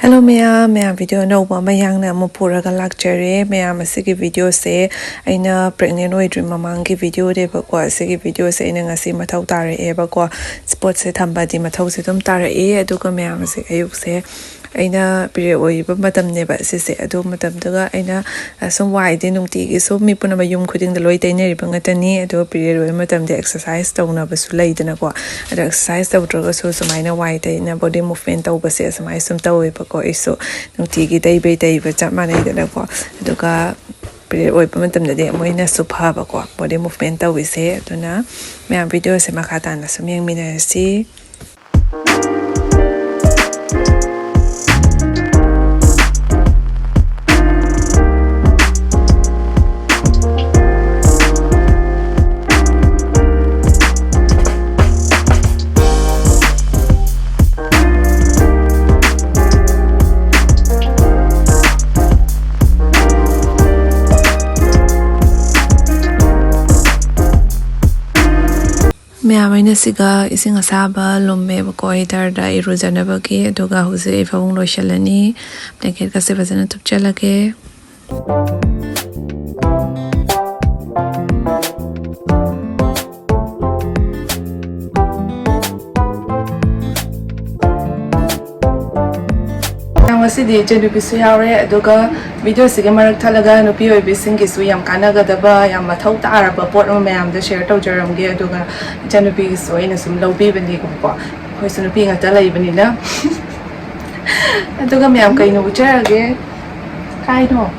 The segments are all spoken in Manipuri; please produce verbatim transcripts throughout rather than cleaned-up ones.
Hello ꯃꯌꯥꯝ, ꯃꯌꯥꯝ video ꯑꯅꯧꯕ ꯑꯃ ꯌꯥꯡꯅ ꯑꯃꯨꯛ ꯄꯨꯔꯒ ꯂꯥꯛꯆꯔꯦ꯫ ꯃꯌꯥꯝ, ꯑꯁꯤꯒꯤ video ꯁꯦ ꯑꯩꯅ pregnant ꯑꯣꯏꯗ꯭ꯔꯤ ꯃꯃꯥꯡꯒꯤ video ꯅꯦꯕꯀꯣ꯫ ꯑꯁꯤꯒꯤ video ꯁꯦ ꯑꯩꯅ ꯉꯁꯤ ꯃꯊꯧ ꯇꯥꯔꯛꯑꯦꯕꯀꯣ꯫ Spot ꯁꯦ ꯊꯝꯕꯗꯤ ꯃꯊꯧꯁꯦ ꯑꯗꯨꯝ ꯇꯥꯔꯛꯑꯦ꯫ ꯑꯗꯨꯒ ꯃꯌꯥꯝ, ꯑꯁꯤ ꯑꯌꯨꯛꯁꯦ ꯑꯩꯅ period ꯑꯣꯏꯕ ꯃꯇꯝꯅꯦꯕ ꯁꯤꯁꯦ꯫ ꯑꯗꯨ ꯃꯇꯝꯗꯨꯒ ꯑꯩꯅ, ꯑ, ꯁꯨꯝ ꯋꯥꯏꯗꯤ ꯅꯨꯡꯇꯤꯒꯤ ꯁꯨꯝ ꯃꯤ ꯄꯨꯝꯅꯃꯛ ꯌꯨꯝ ꯈꯨꯗꯤꯡꯗ ꯂꯣꯏ ꯇꯩꯅꯔꯤꯕ ꯉꯥꯛꯇꯅꯤ꯫ ꯑꯗꯣ period ꯑꯣꯏꯕ ꯃꯇꯝꯗ exercise ꯇꯧꯅꯕꯁꯨ ꯂꯩꯗꯅꯀꯣ꯫ ꯑꯗꯣ exercise ꯇꯧꯗ꯭ꯔꯒꯁꯨ ꯁꯨꯃꯥꯏꯅ ꯋꯥꯏ ꯇꯩꯅ body movement ꯇꯧꯕꯁꯦ ꯑꯁꯨꯃꯥꯏꯅ ꯁꯨꯝ ꯇꯧꯋꯦꯕꯀꯣ꯫ ꯑꯩꯁꯨ ꯅꯨꯡꯇꯤꯒꯤ ꯇꯩꯕꯩ ꯇꯩꯕ ꯆꯞ ꯃꯥꯟꯅꯩꯗꯅꯀꯣ꯫ ꯑꯗꯨꯒ period ꯑꯣꯏꯕ ꯃꯇꯝꯗꯗꯤ ꯑꯃꯨꯛ ꯍꯦꯟꯅꯁꯨ ꯐꯕꯀꯣ, body movement ꯇꯧꯔꯤꯁꯦ꯫ ꯑꯗꯨꯅ ꯃꯌꯥꯝ, video ꯁꯦ ꯃꯈꯥ ꯇꯥꯅ ꯁꯨꯝ ꯌꯦꯡꯃꯤꯟꯅꯔꯁꯤ꯫ ꯃꯌꯥꯝ, ꯑꯩꯅ ꯁꯤꯒ ꯏꯁꯤꯡ ꯑꯁꯥꯕ ꯂꯨꯝꯃꯦꯕꯀꯣ heater ꯗ ꯏꯔꯨꯖꯅꯕꯒꯤ꯫ ꯑꯗꯨꯒ ꯍꯧꯖꯤꯛ ꯑꯩ ꯐꯃꯨꯡ ꯂꯣꯏꯁꯤꯜꯂꯅꯤ꯫ Blanket ꯀꯁꯦ ꯐꯖꯅ ꯊꯨꯞꯆꯜꯂꯒꯦ꯫ ꯉꯁꯤꯗꯤ ꯏꯆꯟꯅꯨꯄꯤꯁꯨ ꯌꯥꯎꯔꯦ, ꯑꯗꯨꯒ video ꯁꯤꯒꯤ ꯃꯔꯛ ꯊꯠꯂꯒ ꯅꯨꯄꯤ ꯑꯣꯏꯕꯤꯁꯤꯡꯒꯤꯁꯨ ꯌꯥꯝ ꯀꯥꯟꯅꯒꯗꯕ, ꯌꯥꯝ ꯃꯊꯧ ꯇꯥꯔꯕ ꯄꯣꯠ ꯑꯃ ꯃꯌꯥꯝꯗ share ꯇꯧꯖꯔꯝꯒꯦ꯫ ꯑꯗꯨꯒ ꯏꯆꯟꯅꯨꯄꯤꯒꯤꯁꯨ ꯑꯩꯅ ꯁꯨꯝ ꯂꯧꯕꯤꯕꯅꯦꯕꯀꯣ, ꯑꯩꯈꯣꯏꯁꯨ ꯅꯨꯄꯤ ꯉꯥꯛꯇ ꯂꯩꯕꯅꯤꯅ꯫ ꯑꯗꯨꯒ ꯃꯌꯥꯝ, ꯀꯩꯅꯣ ꯎꯠꯆꯔꯒꯦ? ꯀꯥꯏꯅꯣ?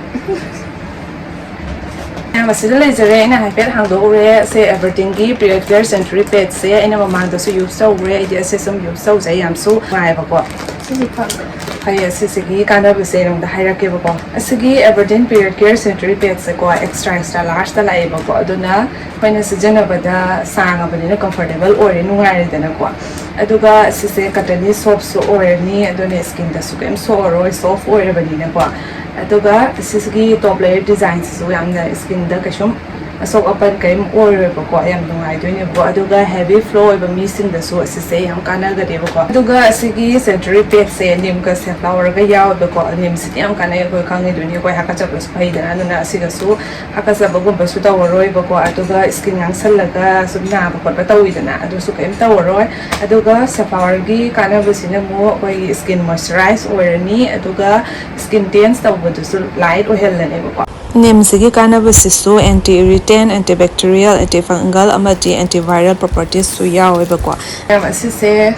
ꯃꯌꯥꯝ, ꯑꯁꯤꯗ ꯂꯩꯖꯔꯦ꯫ ꯑꯩꯅ ꯍꯥꯏꯐꯦꯠ ꯍꯥꯡꯗꯣꯛꯎꯔꯦ꯫ ꯁꯦ Evergreen ꯒꯤ Period Care Sanitary Pad ꯁꯦ ꯑꯩꯅ ꯃꯃꯥꯡꯗꯁꯨ use ꯇꯧꯈ꯭ꯔꯦ꯫ ꯑꯩꯗꯤ ꯑꯁꯤ ꯁꯨꯝ use ꯇꯧꯖꯩ, ꯌꯥꯝꯁꯨ ꯅꯨꯡꯉꯥꯏꯕꯀꯣ꯫ ꯁꯤꯁꯨ ꯐꯪꯉꯦ꯫ ꯐꯩ, ꯑꯁꯤꯁꯤꯒꯤ ꯀꯥꯟꯅꯕꯁꯦ ꯅꯉꯣꯟꯗ ꯍꯥꯏꯔꯛꯀꯦꯕꯀꯣ꯫ ꯑꯁꯤꯒꯤ Evergreen Period Care Sanitary Pad ꯁꯦꯀꯣ, extra extra large ꯇ ꯂꯥꯛꯑꯦꯕꯀꯣ꯫ ꯑꯗꯨꯅ ꯑꯩꯈꯣꯏꯅ ꯁꯤꯖꯤꯟꯅꯕꯗ ꯁꯥꯡꯉꯕꯅꯤꯅ comfortable ꯑꯣꯏꯔꯦ, ꯅꯨꯡꯉꯥꯏꯔꯦꯗꯅꯀꯣ꯫ ꯑꯗꯨꯒ ꯁꯤꯁꯦ cotton ꯁꯨ soft ꯁꯨ ꯑꯣꯏꯔꯅꯤ, ꯑꯗꯨꯅ skin ꯗꯁꯨ ꯀꯩꯝ ꯁꯣꯛꯑꯔꯣꯏ, soft ꯑꯣꯏꯔꯕꯅꯤꯅꯀꯣ꯫ ꯑꯗꯨꯒ ꯁꯤꯁꯤꯒꯤ top layer design ꯁꯤꯁꯨ ꯌꯥꯝꯅ skin ꯗ ꯀꯩꯁꯨꯝ ꯑꯁꯣꯛ ꯑꯄꯟ ꯀꯔꯤꯝ ꯑꯣꯏꯔꯣꯏꯕꯀꯣ, ꯌꯥꯝ ꯅꯨꯡꯉꯥꯏꯗꯣꯏꯅꯦꯕꯀꯣ꯫ ꯑꯗꯨꯒ heavy flow ꯑꯣꯏꯕ ꯃꯤꯁꯤꯡꯗꯁꯨ ꯑꯁꯤꯁꯦ ꯌꯥꯝ ꯀꯥꯟꯅꯒꯅꯦꯕꯀꯣ꯫ ꯑꯗꯨꯒ ꯑꯁꯤꯒꯤ century padeꯁꯦ ꯅꯤꯝꯒ safflowerꯒ ꯌꯥꯎꯋꯦꯕꯀꯣ꯫ ꯅꯤꯝꯁꯤꯗꯤ ꯌꯥꯝ ꯀꯥꯟꯅꯩ, ꯑꯩꯈꯣꯏ ꯈꯪꯉꯤꯗꯨꯅꯤ, ꯑꯩꯈꯣꯏ ꯍꯥꯀꯠꯆꯕꯁꯨ ꯐꯩꯗꯅ꯫ ꯑꯗꯨꯅ ꯑꯁꯤꯒꯁꯨ ꯍꯥꯀꯠꯆꯕꯒꯨꯝꯕꯁꯨ ꯇꯧꯔꯔꯣꯏꯕꯀꯣ꯫ ꯑꯗꯨꯒ skin ꯉꯥꯡꯁꯜꯂꯒ ꯁꯨꯝ ꯅꯥꯕ ꯈꯣꯠꯄ ꯇꯧꯋꯤꯗꯅ, ꯑꯗꯨꯁꯨ ꯀꯔꯤꯝ ꯇꯧꯔꯔꯣꯏ꯫ ꯑꯗꯨꯒ safflowerꯒꯤ ꯀꯥꯟꯅꯕꯁꯤꯅ ꯑꯃꯨꯛ ꯑꯩꯈꯣꯏꯒꯤ skin moisturize ꯑꯣꯏꯔꯅꯤ, ꯑꯗꯨꯒ skin tense ꯇꯧꯕꯗꯨꯁꯨ light ꯑꯣꯏꯍꯜꯂꯅꯦꯕꯀꯣ꯫ ꯅꯤꯝꯁꯤꯒꯤ ꯀꯥꯟꯅꯕꯁꯤꯁꯨ anti irritant, antibacterial, antifungal ꯑꯃꯗꯤ antiviral propertiesꯁꯨ ꯌꯥꯎꯋꯦꯕꯀꯣ꯫ ꯃꯌꯥꯝ ꯑꯁꯤꯁꯦ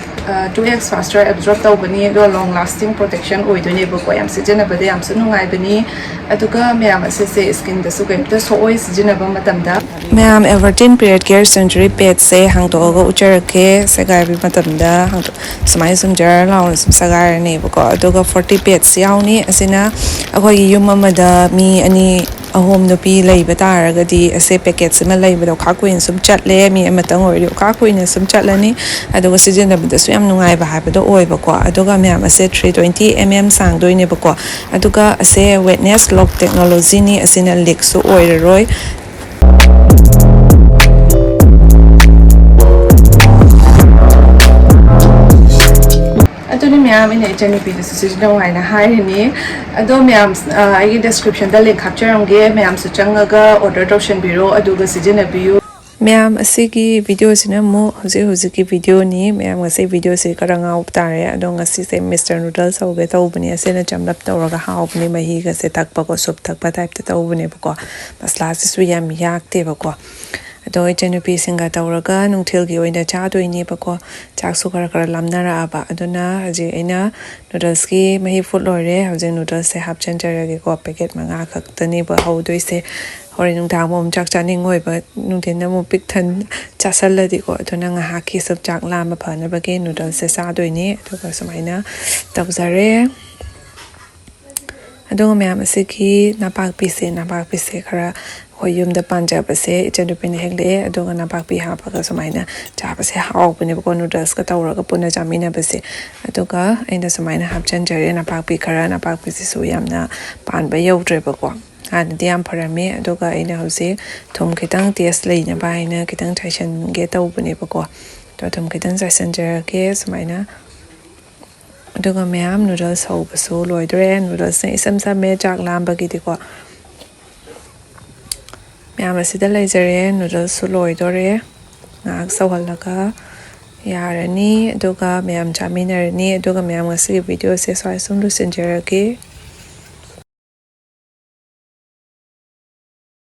two x faster absorb ꯇꯧꯒꯅꯤ, ꯑꯗꯣ long lasting protection ꯑꯣꯏꯗꯣꯏꯅꯦꯕꯀꯣ꯫ ꯌꯥꯝ ꯁꯤꯖꯤꯟꯅꯕꯗ ꯌꯥꯝꯁꯨ ꯅꯨꯡꯉꯥꯏꯕꯅꯤ꯫ ꯑꯗꯨꯒ ꯃꯌꯥꯝ ꯑꯁꯤꯁꯦ skinꯗꯁꯨ ꯀꯩꯝꯇ ꯁꯣꯛꯑꯣꯏ ꯁꯤꯖꯤꯟꯅꯕ ꯃꯇꯝꯗ꯫ ꯃꯌꯥꯝ, Evertin Period Care Century Padeꯁꯦ ꯍꯥꯡꯗꯣꯛꯑꯒ ꯎꯠꯆꯔꯛꯀꯦ꯫ ꯁꯦꯒꯥꯏꯕ ꯃꯇꯝꯗ ꯍꯥꯡꯗꯣꯛ-, ꯁꯨꯃꯥꯏꯅ ꯁꯨꯝ ꯖꯔ ꯂꯥꯎꯅ ꯁꯨꯝ ꯁꯦꯒꯥꯏꯔꯅꯦꯕꯀꯣ꯫ ꯑꯗꯨꯒ forty pads ꯌꯥꯎꯅꯤ꯫ ꯑꯁꯤꯅ ꯑꯩꯈꯣꯏꯒꯤ ꯌꯨꯝ ꯑꯃꯗ ꯃꯤ ꯑꯅꯤ, ꯑꯍꯨꯝ ꯅꯨꯄꯤ ꯂꯩꯕ ꯇꯥꯔꯒꯗꯤ ꯑꯁꯦ packetꯁꯤꯃ ꯂꯩꯕꯗ ꯑꯣꯈꯥ ꯀꯨꯏꯅ ꯁꯨꯝ ꯆꯠꯂꯦ꯫ ꯃꯤ ꯑꯃꯇꯪ ꯑꯣꯏꯔꯗꯤ ꯑꯣꯈꯥ ꯀꯨꯏꯅ ꯁꯨꯝ ꯆꯠꯂꯅꯤ꯫ ꯑꯗꯨꯒ ꯁꯤꯖꯤꯟꯅꯕꯗꯁꯨ ꯌꯥꯝ ꯅꯨꯡꯉꯥꯏꯕ ꯍꯥꯏꯕꯗꯣ ꯑꯣꯏꯕꯀꯣ꯫ ꯑꯗꯨꯒ ꯃꯌꯥꯝ ꯑꯁꯦ three twenty mm ꯁꯥꯡꯗꯣꯏꯅꯦꯕꯀꯣ꯫ ꯑꯗꯨꯒ ꯑꯁꯦ wetness lock technologyꯅꯤ꯫ ꯑꯁꯤꯅ leakꯁꯨ ꯑꯣꯏꯔꯔꯣꯏ꯫ ꯑꯗꯨꯅꯤ ꯃꯌꯥꯝ, ꯑꯩꯅ ꯏꯆꯟꯅꯨꯄꯤꯗꯁꯨ ꯁꯤꯖꯤꯟꯅꯧ ꯍꯥꯏꯅ ꯍꯥꯏꯔꯤꯅꯤ꯫ ꯑꯗꯣ ꯃꯌꯥꯝ, ꯑ, ꯑꯩꯒꯤ descriptionꯗ link ꯍꯥꯞꯆꯔꯝꯒꯦ, ꯃꯌꯥꯝꯁꯨ ꯆꯪꯉꯒ order ꯇꯧꯁꯟꯕꯤꯔꯣ, ꯑꯗꯨꯒ ꯁꯤꯖꯤꯟꯅꯕꯤꯌꯨ꯫ ꯃꯌꯥꯝ, ꯑꯁꯤꯒꯤ videoꯁꯤꯅ ꯑꯃꯨꯛ ꯍꯧꯖꯤꯛ ꯍꯧꯖꯤꯛꯀꯤ videoꯅꯤ꯫ ꯃꯌꯥꯝ, ꯉꯁꯤ videoꯁꯤ ꯈꯔ ꯉꯥꯎꯕ ꯇꯥꯔꯦ꯫ ꯑꯗꯣ ꯉꯁꯤꯁꯦ Mister Noodles ꯍꯧꯒꯦ ꯇꯧꯕꯅꯤ꯫ ꯑꯁꯤꯅ ꯆꯝꯂꯞ ꯇꯧꯔꯒ ꯍꯥꯎꯕꯅꯦ, ꯃꯍꯤꯒꯁꯦ ꯊꯛꯄꯀꯣ, soup ꯊꯛꯄ typeꯇ ꯇꯧꯕꯅꯦꯕꯀꯣ꯫ ꯃꯁꯂꯥꯁꯤꯁꯨ ꯌꯥꯝ ꯌꯥꯛꯇꯦꯕꯀꯣ꯫ ꯑꯗꯣ ꯏꯆꯟꯅꯨꯄꯤꯁꯤꯡꯒ ꯇꯧꯔꯒ ꯅꯨꯡꯊꯤꯜꯒꯤ ꯑꯣꯏꯅ ꯆꯥꯗꯣꯏꯅꯦꯕꯀꯣ꯫ ꯆꯥꯛꯁꯨ ꯈꯔ ꯈꯔ ꯂꯥꯝꯅꯔꯛꯑꯕ꯫ ꯑꯗꯨꯅ ꯍꯧꯖꯤꯛ ꯑꯩꯅ noodlesꯀꯤ ꯃꯍꯤ ꯐꯨꯠ ꯂꯣꯏꯔꯦ꯫ ꯍꯧꯖꯤꯛ noodlesꯁꯦ ꯍꯥꯞꯆꯤꯟꯖꯔꯒꯦꯀꯣ꯫ Packet ꯃꯉꯥ ꯈꯛꯇꯅꯦꯕ ꯍꯧꯗꯣꯏꯁꯦ꯫ ꯍꯣꯔꯦꯟ ꯅꯨꯡꯗꯥꯡ ꯑꯃꯨꯛ ꯆꯥꯛ ꯆꯥꯅꯤꯡꯉꯣꯏꯕ, ꯅꯨꯡꯊꯤꯜꯗ ꯑꯃꯨꯛ ꯄꯤꯛ ꯊꯟ ꯆꯥꯁꯜꯂꯗꯤꯀꯣ꯫ ꯑꯗꯨꯅ ꯉꯥꯏꯍꯥꯛꯀꯤ ꯁꯨꯝ ꯆꯥꯛ ꯂꯥꯝꯕ ꯐꯅꯕꯒꯤ noodlesꯁꯦ ꯆꯥꯗꯣꯏꯅꯤ꯫ ꯑꯗꯨꯒ ꯁꯨꯃꯥꯏꯅ ꯇꯧꯖꯔꯦ꯫ ꯑꯗꯨꯒ ꯃꯌꯥꯝ, ꯑꯁꯤꯒꯤ ꯅꯄꯥꯛꯄꯤꯁꯦ, ꯅꯄꯥꯛꯄꯤꯁꯦ ꯈꯔ ꯑꯩꯈꯣꯏ ꯌꯨꯝꯗ ꯄꯥꯟꯖꯕꯁꯦ ꯏꯆꯟꯅꯨꯄꯤꯅ ꯍꯦꯛꯂꯛꯑꯦ꯫ ꯑꯗꯨꯒ ꯅꯄꯥꯛꯄꯤ ꯍꯥꯞꯄꯒ ꯁꯨꯃꯥꯏꯅ ꯆꯥꯕꯁꯦ ꯍꯥꯎꯕꯅꯦꯕꯀꯣ, noodlesꯀ ꯇꯧꯔꯒ ꯄꯨꯟꯅ ꯆꯥꯃꯤꯟꯅꯕꯁꯦ꯫ ꯑꯗꯨꯒ ꯑꯩꯅ ꯁꯨꯃꯥꯏꯅ ꯍꯥꯞꯆꯤꯟꯖꯔꯦ ꯅꯄꯥꯛꯄꯤ ꯈꯔ꯫ ꯅꯄꯥꯛꯄꯤꯁꯤꯁꯨ ꯌꯥꯝꯅ ꯄꯥꯟꯕ ꯌꯧꯗ꯭ꯔꯦꯕꯀꯣ꯫ ꯍꯥꯟꯅꯗꯤ ꯌꯥꯝ ꯐꯔꯝꯃꯦ꯫ ꯑꯗꯨꯒ ꯑꯩꯅ ꯍꯧꯖꯤꯛ ꯊꯨꯝ ꯈꯤꯇꯪ ꯇꯦꯁ ꯂꯩꯅꯕ ꯍꯥꯏꯅ ꯈꯤꯇꯪ ꯆꯥꯏꯁꯤꯟꯒꯦ ꯇꯧꯕꯅꯦꯕꯀꯣ꯫ ꯑꯗꯣ ꯊꯨꯝ ꯈꯤꯇꯪ ꯆꯥꯏꯁꯤꯟꯖꯔꯒꯦ ꯁꯨꯃꯥꯏꯅ꯫ ꯑꯗꯨꯒ ꯃꯌꯥꯝ ꯅꯨꯗꯜꯁ ꯍꯧꯕꯁꯨ ꯂꯣꯏꯗꯣꯔꯦ꯫ ꯅꯨꯗꯜꯁꯅ ꯏꯁꯝ ꯁꯝꯃꯦ ꯆꯥꯛ ꯂꯥꯝꯕꯒꯤꯗꯤꯀꯣ꯫ ꯃꯌꯥꯝ ꯑꯁꯤꯗ ꯂꯩꯖꯔꯦ꯫ ꯅꯨꯗꯜꯁꯁꯨ ꯂꯣꯏꯗꯣꯔꯦ꯫ ꯉꯥꯏꯍꯥꯛ ꯁꯧꯍꯜꯂꯒ ꯌꯥꯔꯅꯤ꯫ ꯑꯗꯨꯒ ꯃꯌꯥꯝ ꯆꯥꯃꯤꯟꯅꯔꯅꯤ꯫ ꯑꯗꯨꯒ ꯃꯌꯥꯝ, ꯉꯁꯤꯒꯤ ꯚꯤꯗꯤꯑꯣꯁꯦ ꯁ꯭ꯋꯥꯏ ꯁꯨꯝ ꯂꯣꯏꯁꯤꯟꯖꯔꯒꯦ꯫